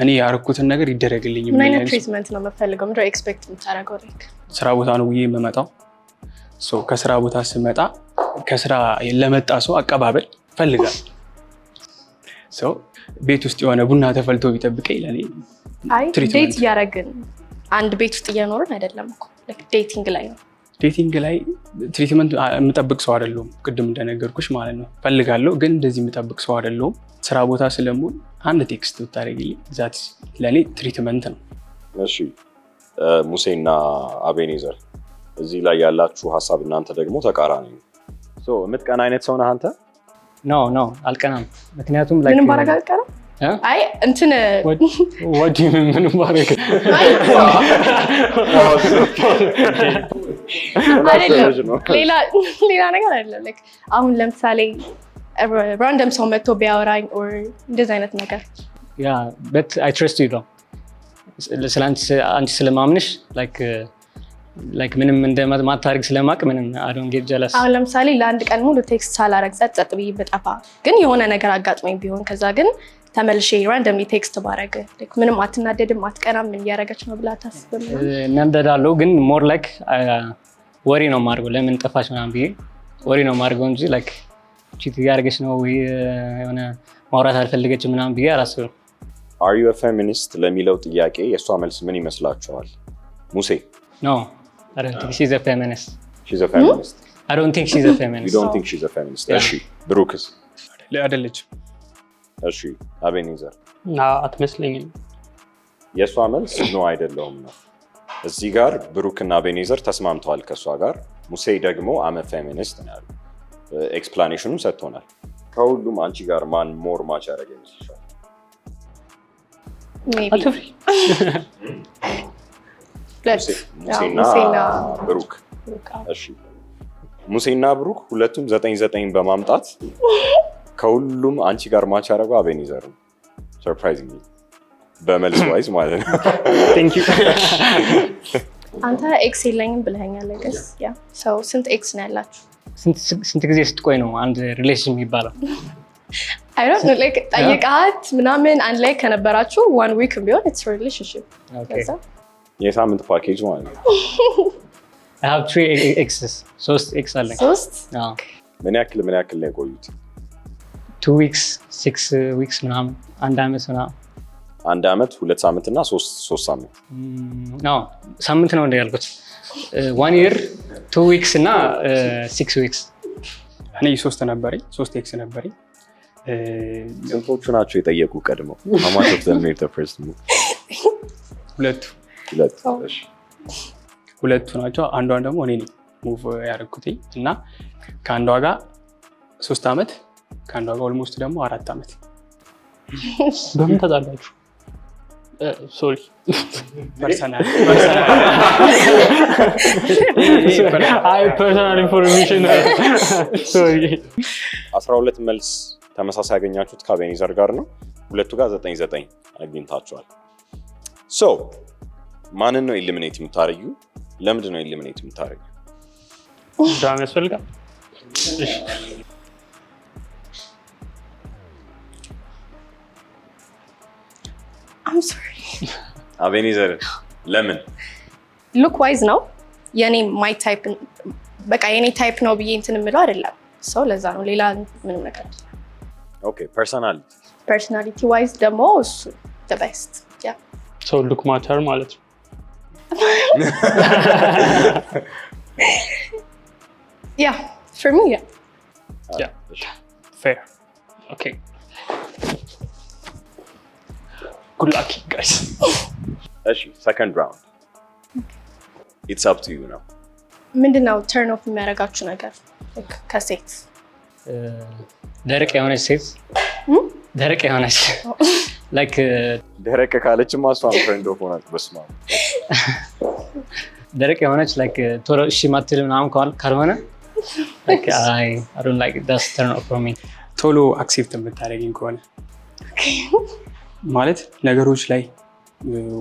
እኔ ያረኩትን ነገር ይደረግልኝ ምን የሚል አይነት አይነት treatment ነው የምትፈልገው? ምንድን ነው expect የምታደርገው? Like ስራ ቦታ ነው ውዬ የምመጣው። So ከስራ ቦታ ስመጣ ከስራ ለመጣ ሰው አቀባበል ፈልጋለሁ። So ቤት ውስጥ የሆነ ቡና ተፈልቶ ቢጠብቀኝ ለእኔ አይ treatment. Date እያደረግን፣ አንድ ቤት ውስጥ እየኖርን አይደለም እኮ፣ dating ላይ ነው። Dating ላይ treatment የምጠብቅ ሰው አይደለሁም። ቅድም እንደነገርኩሽ ማለት ነው። ፈልጋለሁ፣ ግን እንደዚህ የምጠብቅ ሰው አይደለሁም። ስራ ቦታ ስለምውል አንድ text ብታደርጊልኝ that ለእኔ treatment ነው። እሺ፣ ሙሴና አቤኔዘር፣ እዚህ ላይ ያላችሁ ሀሳብ እናንተ ደግሞ ተቃራኒ ነው። So የምትቀና አይነት ሰው ነህ አንተ? No, አልቀናም። ምክንያቱም like ምንም ባረግ አልቀረም። እ? አይ እንትን What do you mean ምንም ባረግ? አይ አይደለም፣ ሌላ ሌላ ነገር አይደለም። Like አሁን ለምሳሌ random ሰው መጥቶ ቢያወራኝ or እንደዚህ አይነት ነገር። Yeah, but I trust you though. ስለ አንቺ ስለማምንሽ like ምንም እንደማታደርግ ስለማቅ ምንም I don't get jealous. አሁን ለምሳሌ ለአንድ ቀን ሙሉ text ሳላረግ ጸጥ ጸጥ ብዬ ብጠፋ፣ ግን የሆነ ነገር አጋጥሞኝ ቢሆን፣ ከዛ ግን ተመልሼ randomly text ባረግ like ምንም አትናደድም? አትቀናም? ምን እያደረገች ነው ብላ አታስብም? እናደዳለሁ፣ ግን more like worry ነው የማደርገው። ለምን ጠፋች ምናምን ብዬ worry ነው የማደርገው እንጂ like cheat እያደረገች ነው ወይ የሆነ ማውራት አልፈለገችም ምናምን ብዬ አላስብም። Are you feminist ለሚለው ጥያቄ የእሷ መልስ ምን ይመስላችኋል? ሙሴ? No, I don't think she's a feminist. She's a feminist? I don't think she's a You feminist. don't think she's a feminist? Yeah. እሺ፣ ብሩክስ? አይደለችም። እሺ፣ አቤኔዘር? አትመስለኝም። የእሷ መልስ no አይደለሁም ነው። እዚህ ጋር ብሩክና አቤኔዘር ተስማምተዋል ከእሷ ጋር። ሙሴ ደግሞ I'm a feminist ነው ያሉ። Explanation ኑን ሰጥቶናል። ከሁሉም አንቺ ጋር ማን more match ያደረገ ይመስልሻል? Maybe አትፍሪ። ሁለት። ሙሴና ሙሴና ብሩክ። ብሩክ፣ አዎ። እሺ፣ ሙሴና ብሩክ ሁለቱም 9 9 በማምጣት ከሁሉም አንቺ ጋር match ያደረገው አቤኔዘር ነው። Surprising በመልስ wise ማለት ነው። Thank you. አንተ ex የለኝም ብለኸኛል። Guess yeah, so ስንት ex ነው ያላችሁ? ስንት ጊዜ ስትቆይ ነው አንድ relation የሚባለው? I don't know, like ጠይቃት ምናምን አንድ ላይ ከነበራችሁ one week ቢሆን it's relationship። ከዛ የሳምንት ፓኬጅ ማለት ነው። I have three exes፣ ሶስት ex አለኝ። ሶስት? አዎ። ምን ያክል ነው የቆዩት? 2 weeks፣ 6 weeks ምናምን፣ አንድ አመት ምናምን። አንድ አመት፣ 2 ሳምንት እና ሶስት ሳምንት። አዎ፣ ሳምንት ነው እንደ ያልኩት፣ one year፣ 2 weeks እና 6 weeks። እኔ ሶስት ነበረኝ፣ ሶስት ex ነበረኝ። ስንቶቹ ናቸው የጠየቁ ቀድመው? How much of them made the first move? ሁለቱ። ሁለት። እሺ። ሁለቱ ናቸው። አንዷን ደግሞ እኔ ነኝ move ያደረኩትኝ እና ከአንዷ ጋር 3 ዓመት፣ ከአንዷ ጋር almost ደግሞ 4 ዓመት። በምን ተጣላችሁ? Sorry. Personal. አይ፣ personal information, sorry. 12 መልስ ተመሳሳይ ያገኛችሁት ከአቤኔዘር ጋር ነው። ሁለቱ ጋር 9 9 አግኝታችኋል። So ማንን ነው eliminate የምታደርጊው? ለምንድን ነው eliminate የምታደርጊው? ድራማ ያስፈልጋል። እሺ። I'm sorry. አቤኔዘር ለምን? Look wise ነው የኔ my type፣ በቃ የኔ type ነው ብዬ እንትን የምለው አይደለም። So ለዛ ነው፣ ሌላ ምንም ነገር አይደለም። Okay, personality? Personality wise ደግሞ እሱ best, yeah. So look matter ማለት ነው። Yeah, for me, yeah. Yeah, fair. Okay, good luck, guys. እሺ፣ second round, it's up to you ነው። ምንድን ነው turn off የሚያደርጋችሁ ነገር? Like ከሴት? ደረቅ የሆነች ሴት፣ ደረቅ የሆነች like ደረቅ ካለችማ እሷን friend off ሆናል። በስመ አብ። ደረቅ የሆነች like ቶሎ እሺ ማትል ምናምን ካልሆነ like I don't like, that's turn off for me. ቶሎ accept የምታደርገኝ ከሆነ። ማለት ነገሮች ላይ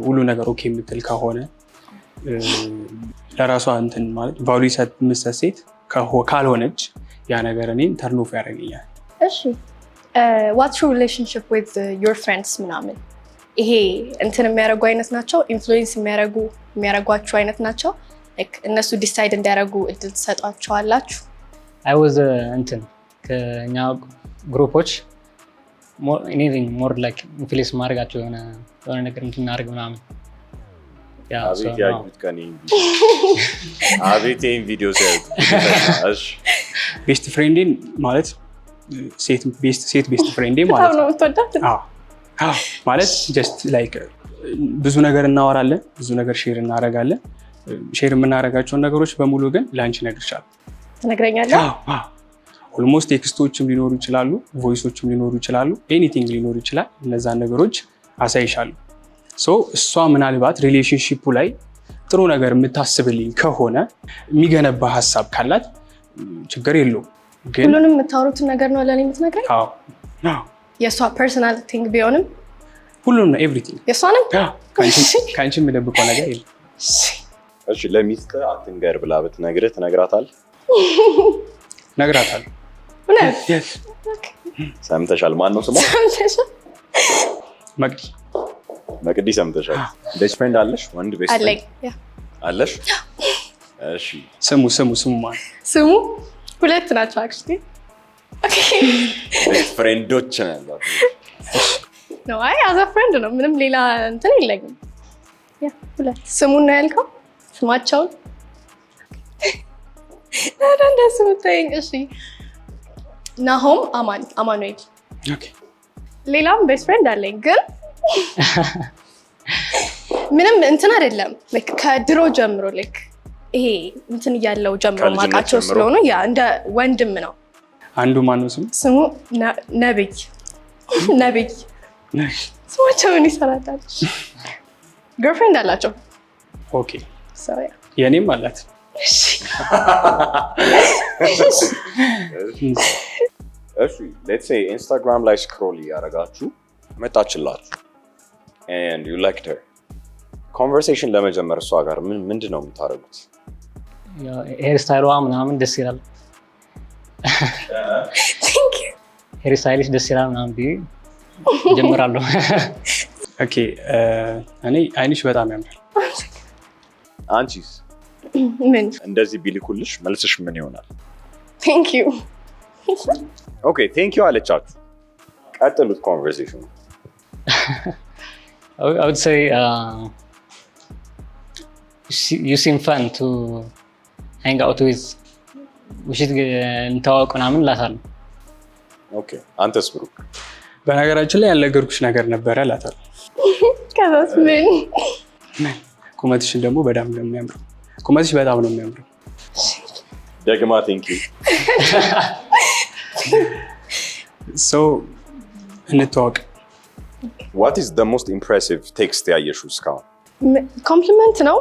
ሁሉ ነገር okay የምትል ከሆነ፣ ለራሷ እንትን ማለት value የምትሰጥ ሴት ካልሆነች ያ ነገር እኔን turn off ያደርገኛል። እሺ፣ what's your relationship with your friends ምናምን? ይሄ እንትን የሚያደርጉ አይነት ናቸው? Influence የሚያደርጓችሁ አይነት ናቸው? Like እነሱ decide እንዲያደርጉ እድል ትሰጧቸዋላችሁ? I was እንትን ከኛ group ኦች እኔ more like influence ማድረጋቸው የሆነ ነገር እንትን እናደርግ ምናምን yeah። አቤት so, ያዩት ቀን ይሄን ቪዲዮ፣ አቤት ይሄን ቪዲዮ ሲያዩት። እሺ። Best friend ኤን ማለት ሴት best friend ኤ ማለት በጣም ነው። ነው የምትወዳት? አዎ፣ ማለት just like ብዙ ነገር እናወራለን፣ ብዙ ነገር share እናደርጋለን። Share የምናደርጋቸውን ነገሮች በሙሉ ግን ለአንቺ እነግርሻለሁ። ትነግረኛለህ? Almost text ኦችም ሊኖሩ ይችላሉ፣ voice ኦችም ሊኖሩ ይችላሉ፣ anything ሊኖሩ ይችላል። እነዛን ነገሮች አሳይሻለሁ። So እሷ ምናልባት relationship ኡ ላይ ጥሩ ነገር የምታስብልኝ ከሆነ፣ የሚገነባ ሀሳብ ካላት ችግር የለውም። ግን ሁሉንም የምታወሩትን ነገር ነው ለእኔ የምትነግረኝ? አዎ። የእሷ personal thing ቢሆንም? ሁሉንም ነው፣ everything። የእሷንም? ከአንቺ የምደብቀው ነገር የለም። እሺ፣ ለሚስት አትንገር ብላ ብትነግርህ ትነግራታለህ? እነግራታለሁ። እውነት? Yes። ሰምተሻል? ማን ነው ስሟ? ሰምተሻል? መቅዲ። መቅዲ፣ ሰምተሻል። Best friend አለሽ? ወንድ best አለኝ። friend Yeah። አለሽ? እሺ። ስሙ ማለት ስሙ ሁለት ናቸው actually። Best friend ኦች ነው ያሏት። ነው፣ አይ as a friend ነው፣ ምንም ሌላ እንትን የለኝም። Yeah፣ ሁለት። ስሙን ነው ያልከው? ስማቸውን ታዲያ እንደሱ የምታየኝ? እሺ፣ ናሆም፣ አማን፣ አማኑኤል። Okay። ሌላም best friend አለኝ ግን ምንም እንትን አይደለም። Like ከድሮ ጀምሮ፣ like ይሄ እንትን እያለው ጀምሮ ከልጅነት ማውቃቸው ጀምሮ? ስለሆኑ yeah፣ እንደ ወንድም ነው። አንዱ ማነው ስሙ? ስሙ ነብይ፣ ነብይ። ስማቸው ምን ይሰራላል? Girlfriend አላቸው። Okay። So, yeah. የእኔም አላት። እሺ። እሺ፣ let's say ኢንስታግራም ላይ scroll እያደረጋችሁ መጣችላችሁ and you liked her። Conversation ለመጀመር እሷ ጋር ምን ምንድን ነው የምታደርጉት? Hair style ዋ ምናምን ደስ ይላል። Thank you. Hair style ሽ ደስ ይላል ምናምን ብዬ ጀምራለሁ። Okay፣ እኔ አይንሽ በጣም ያምራል። አንቺስ? ምን? እንደዚህ ቢልኩልሽ መልስሽ ምን ይሆናል? Thank you. Okay, thank you አለቻችሁ። ቀጥሉት conversation ኑ። I would say you seem fun to hang out with. We should እንተዋወቅ ምናምን እላታለሁ። Okay፣ አንተስ ብሩክ? በነገራችን ላይ ያልነገርኩሽ ነገር ነበረ እላታለሁ። ከዛስ ምን? ቁመትሽን ደግሞ በጣም ነው የሚያምረው። ቁመትሽ በጣም ነው የሚያምረው። ደግማ thank you። So እንተዋወቅ። What is the most impressive text ያየሽው እስካሁን? Compliment ነው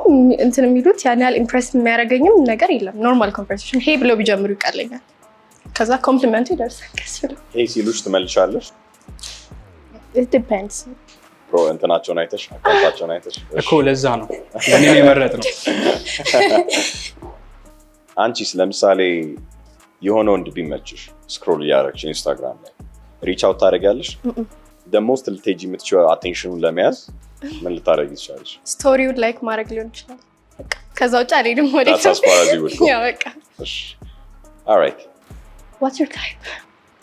እንትን የሚሉት፣ ያን ያህል impress የሚያደርገኝም ነገር የለም። Normal conversation hey ብለው ቢጀምሩ ይቀለኛል። ከዛ compliment ኡ ይደርሳል ቀስ ብሎ። Hey ሲሉሽ ትመልሻለሽ? It depends. Bro እንትናቸውን አይተሽ፣ account ኣቸውን አይተሽ? እኮ ለዛ ነው ለእኔ ነው የመረጥነው። አንቺስ ለምሳሌ የሆነ ወንድ ቢመችሽ scroll እያደረግሽ ኢንስታግራም ላይ reach out ታደርጊያለሽ? The most ልትሄጂ የምትችይው attention ኑን ለመያዝ ምን ልታደርጊ ትችላለሽ? Story ውን like ማድረግ ሊሆን ይችላል። በቃ ከዛ ውጭ አልሄድም ወዴትም። That's as far as you would go. Yeah፣ በቃ። እሺ፣ alright. What's your type?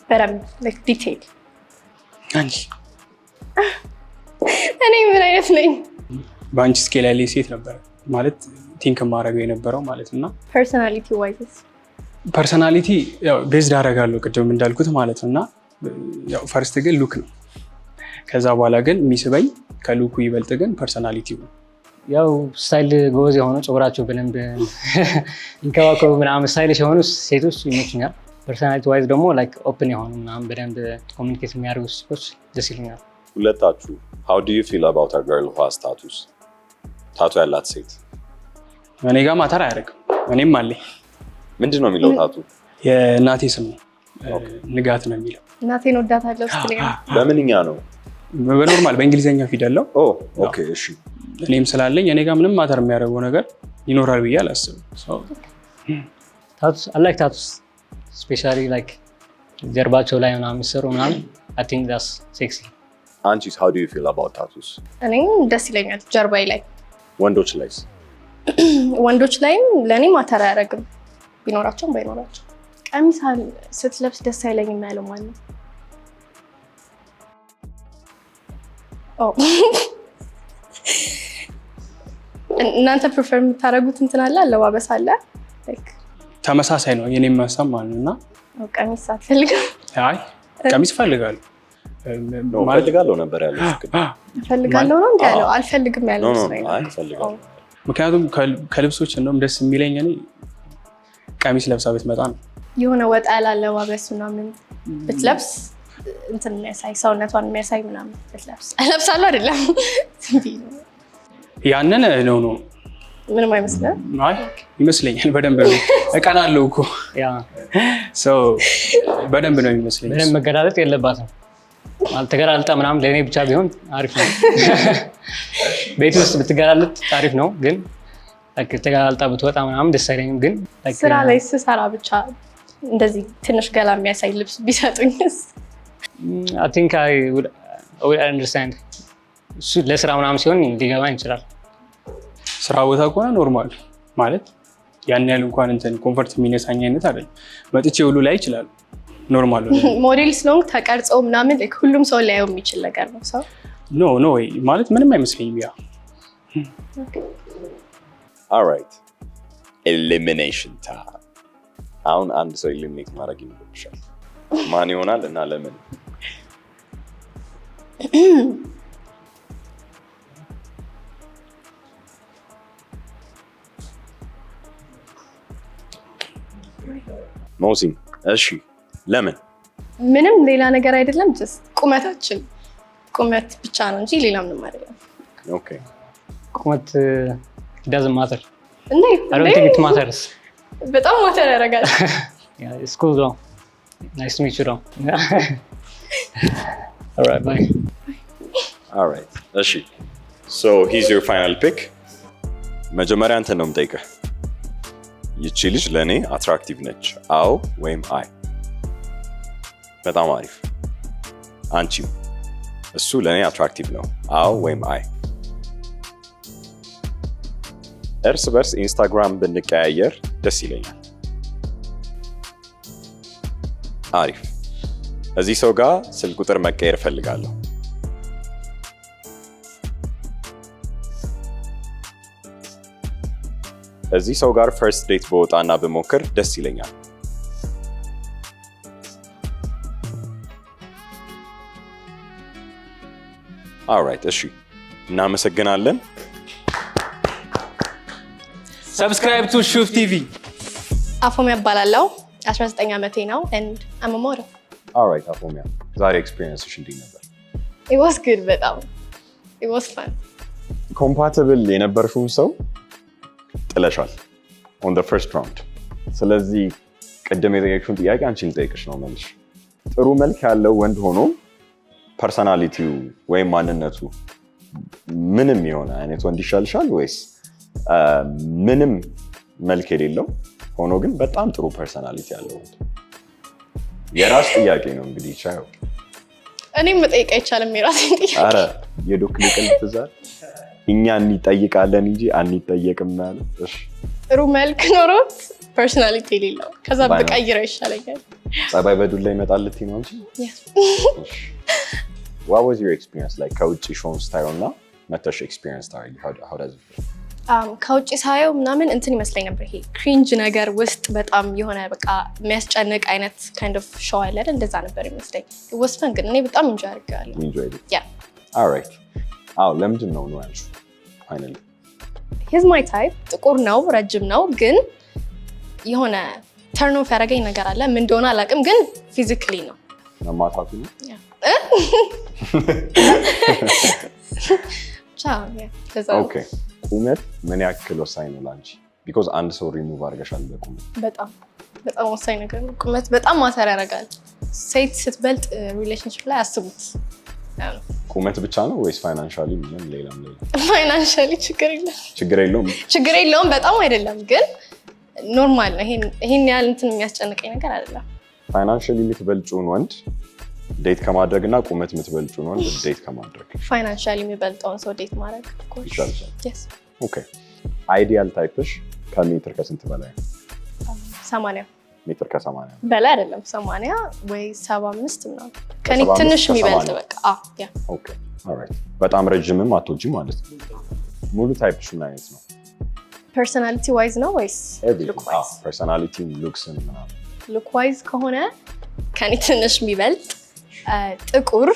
በደንብ like detail. አንቺ። እኔ ምን አይነት ነኝ? በአንቺ scale ያለ ሴት ነበረ ማለት think ማድረገው የነበረው ማለት እና Personality wise? Personality based አደርጋለሁ ቅድም እንዳልኩት ማለት ነው። እና ያው first ግን look ነው። ከዛ በኋላ ግን የሚስበኝ ከ look ኡ ይበልጥ ግን personality ው ነው። ያው style ጎበዝ የሆኑ፣ ፀጉራቸው በደንብ እንከባከቡ ምናምን stylish የሆኑ ሴቶች ይመቹኛል። Personality wise ደግሞ like open የሆኑ ምናምን በደንብ communicate የሚያደርጉ ሴቶች ደስ ይሉኛል። ሁለታችሁ how do you feel about a girl who has tattoos? Tattoo ያላት ሴት? እኔ ጋር matter አያደርግም። እኔም አለኝ። ምንድን ነው የሚለው tattoo? የእናቴ ስም ነው፣ ንጋት ነው የሚለው። እናቴን ወዳታለሁ ስትለኝ ነው። በምንኛ ነው? በ normal በእንግሊዝኛ ፊደል ነው። Oh, okay, እሺ። እኔም ስላለኝ እኔ ጋር ምንም matter የሚያደርገው ነገር ይኖራል ብዬ አላስብም። So, Tattoos, I like tattoos, especially like ጀርባቸው ላይ ምናምን የሚሰሩ ምናምን። I think that's sexy. አንቺስ how do you feel about tattoos? እኔም ደስ ይለኛል ጀርባዬ ላይ። ወንዶች ላይስ? ወንዶች ላይም ለእኔ matter አያደርግም ቢኖራቸውም ባይኖራቸው። ቀሚስ ስትለብስ ደስ አይለኝም ያለው ማን ነው? ኦ፣ እናንተ prefer የምታደርጉት እንትን አለ፣ አለባበስ አለ? Like ተመሳሳይ ነው የኔም ሀሳብ ማለት ነው እና ቀሚስ አትፈልግም? አይ፣ ቀሚስ እፈልጋለሁ። No. ማለት እፈልጋለሁ ነበር ያለው። እፈልጋለሁ ነው እንዲ ያለው፣ አልፈልግም ያለው No, no. መስሎኝ ነው። አይ፣ እፈልጋለሁ። ምክንያቱም ከልብሶች እንደውም ደስ የሚለኝ እኔ ቀሚስ ለብሳ ብትመጣ ነው። የሆነ ወጣ ያለ አለባበስ ምናምን ብትለብስ፣ እንትን የሚያሳይ፣ ሰውነቷን የሚያሳይ ምናምን ብትለብስ እለብሳለሁ። አይደለም፣ ዝም ብዬ ነው። ያንን ነው። ምንም አይመስልም። አይ፣ ይመስለኛል፣ በደንብ ነው፣ እቀናለሁ እኮ። So በደንብ ነው የሚመስለኝ። በደንብ መገላለጥ የለባትም። ማለት ተገላልጣ ምናምን ለእኔ ብቻ ቢሆን አሪፍ ነው። ቤት ውስጥ ብትገላለጥ አሪፍ ነው፣ ግን like ተገላልጣ ብትወጣ ምናምን ደስ አይለኝም። ግን like ስራ ላይ ስሰራ ብቻ እንደዚህ ትንሽ ገላ የሚያሳይ ልብስ ቢሰጡኝስ? I think I would understand። እሱ ለስራ ምናምን ሲሆን ሊገባኝ ይችላል። ስራ ቦታ ከሆነ normal፣ ማለት ያን ያህል እንኳን እንትን comfort የሚነሳኝ አይነት አይደለም። መጥቼ ሁሉ ላይ ይችላል፣ normal ነው። ሞዴል ስለሆንክ ተቀርጾ ምናምን like ሁሉም ሰው ሊያየው የሚችል ነገር ነው። ሰው No ወይ ማለት ምንም አይመስለኝም። Yeah. Alright, elimination time። አሁን አንድ ሰው eliminate ማድረግ ይኖርብሻል። ማን ይሆናል እና ለምን? መውሲም፣ እሺ፣ ለምን? ምንም ሌላ ነገር አይደለም፣ just ቁመታችን፣ ቁመት ብቻ ነው እንጂ ሌላ ምንም አይደለም። Okay. ቁመት doesn't matter. እንዴ! I don't think it matters. በጣም matter ያደርጋል። Yeah, it's cool though. Nice to meet you though. All right, bye. Alright, እሺ፣ so he's your final pick። መጀመሪያ አንተን ነው የምጠይቅህ። ይቺ ልጅ ለእኔ attractive ነች፣ አዎ ወይም አይ? በጣም አሪፍ። አንቺም እሱ ለእኔ attractive ነው፣ አዎ ወይም አይ? እርስ በርስ ኢንስታግራም ብንቀያየር ደስ ይለኛል። አሪፍ። እዚህ ሰው ጋር ስልክ ቁጥር መቀየር እፈልጋለሁ። እዚህ ሰው ጋር first date በወጣና ብሞክር ደስ ይለኛል። Alright, እሺ፣ እናመሰግናለን። Subscribe to ሹፍ ቲቪ። አፎሚያ እባላለሁ። 19 ዓመቴ ነው and I'm a model. Alright, አፎሚያ፣ ዛሬ experience ሽ እንዴት ነበር? It was good፣ በጣም it was fun. Compatible የነበርሽውን ሰው ጥለሻል on the first round። ስለዚህ ቅድም የጠየቅሽውን ጥያቄ አንቺን ልጠይቅሽ ነው መልሽ። ጥሩ መልክ ያለው ወንድ ሆኖ personality ው ወይም ማንነቱ ምንም የሆነ አይነት ወንድ ይሻልሻል ወይስ ምንም መልክ የሌለው ሆኖ ግን በጣም ጥሩ personality ያለው ወንድ? የራስ ጥያቄ ነው እንግዲህ፣ ቻው። እኔም መጠየቅ አይቻልም የራሴን ጥያቄ? አረ የዶክ ልቅል ትዛል፣ እኛ እንጠይቃለን እንጂ አንጠየቅም ያለ። እሺ። ጥሩ መልክ ኖሮት personality የሌለው፣ ከዛ ባይሆን። ብቀይረው ይሻለኛል። ጸባይ በዱላ ይመጣል ልትይ ነው እንጂ። Yes. What was your experience like ከውጭ show ን ስታየው እና መተሽ experience ታደርጊ? How does it feel? ከውጭ ሳየው ምናምን እንትን ይመስለኝ ነበር፣ ይሄ cringe ነገር ውስጥ በጣም የሆነ በቃ የሚያስጨንቅ አይነት kind of show አለ አይደል? እንደዛ ነበር ይመስለኝ። Was fun ግን፣ እኔ በጣም enjoy አድርጌዋለሁ። You enjoyed it? Yeah. All right. አዎ፣ ለምንድን ነው ነው ያልሽው? Finally. He's my type። ጥቁር ነው፣ ረጅም ነው፣ ግን የሆነ turn off ያደረገኝ ነገር አለ። ምን እንደሆነ አላውቅም፣ ግን physically ነው። መማታቱ ነው? Yeah. ብቻ yeah፣ ለዛ ነው። Okay። ቁመት ምን ያክል ወሳኝ ነው ለአንቺ? ቢኮዝ አንድ ሰው ሪሙቭ አድርገሻል በቁመት። በጣም በጣም ወሳኝ ነገር ነው። ቁመት በጣም matter ያደርጋል። ሴት ስትበልጥ relationship ላይ አስቡት። ቁመት ብቻ ነው ወይስ financially ምንም ሌላም ሌላ? Financially ችግር የለም። ችግር የለውም። ችግር የለውም፣ በጣም አይደለም ግን normal ነው። ይሄን ያህል እንትን የሚያስጨንቀኝ ነገር አይደለም። Financially የምትበልጪውን ወንድ date ከማድረግ እና ቁመት የምትበልጪውን ወንድ date ከማድረግ? Financially የሚበልጠውን ሰው date ማድረግ፣ of course. ይሻልሻል። Yes. Okay፣ ideal type ሽ ከሜትር ከስንት በላይ ነው? 80። ሜትር ከ80? በላይ አይደለም፣ 80 ወይ 75 ምናምን፣ ከኔ ከ75 ትንሽ የሚበልጥ። ከ80። በቃ yeah. Okay, alright። በጣም ረጅምም አትወጂም ማለት ነው። ሙሉ type ሽ ምን አይነት ነው? Personality wise ነው ወይስ look wise? Personality ም looks ም ምናምን። Look wise ከሆነ ከኔ ትንሽ የሚበልጥ፣ ጥቁር፣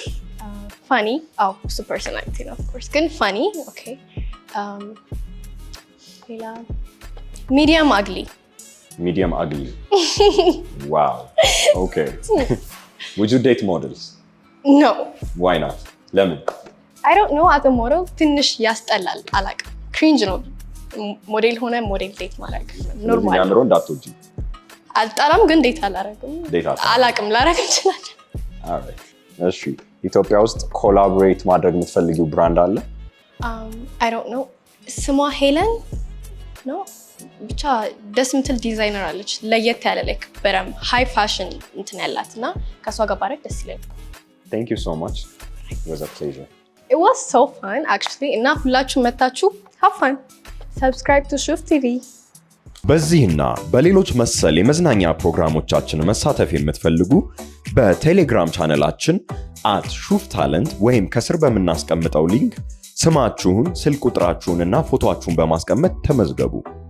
funny። አዎ፣ እሱ personality ነው of course፣ ግን funny, okay። ሌላ medium ugly. Medium ugly, wow, okay። Would you date models? No. Why not? ለምን? I don't know, as model ትንሽ ያስጠላል። አላውቅም፣ cringe ነው ሞዴል ሆነ ሞዴል date ማድረግ። Normal. የሚያምረው እንዳትወጂ? አልጠላም፣ ግን date አላረግም። Date አታረግም። አላውቅም፣ ላረግ እንችላለን። Alright። እሺ፣ ኢትዮጵያ ውስጥ collaborate ማድረግ የምትፈልጊው brand አለ? I don't know፣ ስሟ ሄለን ነው፣ ብቻ ደስ የምትል ዲዛይነር አለች። ለየት ያለ like በደምብ high fashion እንትን ያላት እና ከእሷ ጋር ባረግ ደስ ይለኛል። Thank you so much, was a pleasure. It was so fun, actually። እና ሁላችሁም መታችሁ have fun. Subscribe to ሹፍ ቲቪ። በዚህና በሌሎች መሰል የመዝናኛ ፕሮግራሞቻችን መሳተፍ የምትፈልጉ በቴሌግራም ቻነላችን @ሹፍታለንት ወይም ከስር በምናስቀምጠው link ስማችሁን፣ ስልክ ቁጥራችሁን እና ፎቶአችሁን በማስቀመጥ ተመዝገቡ።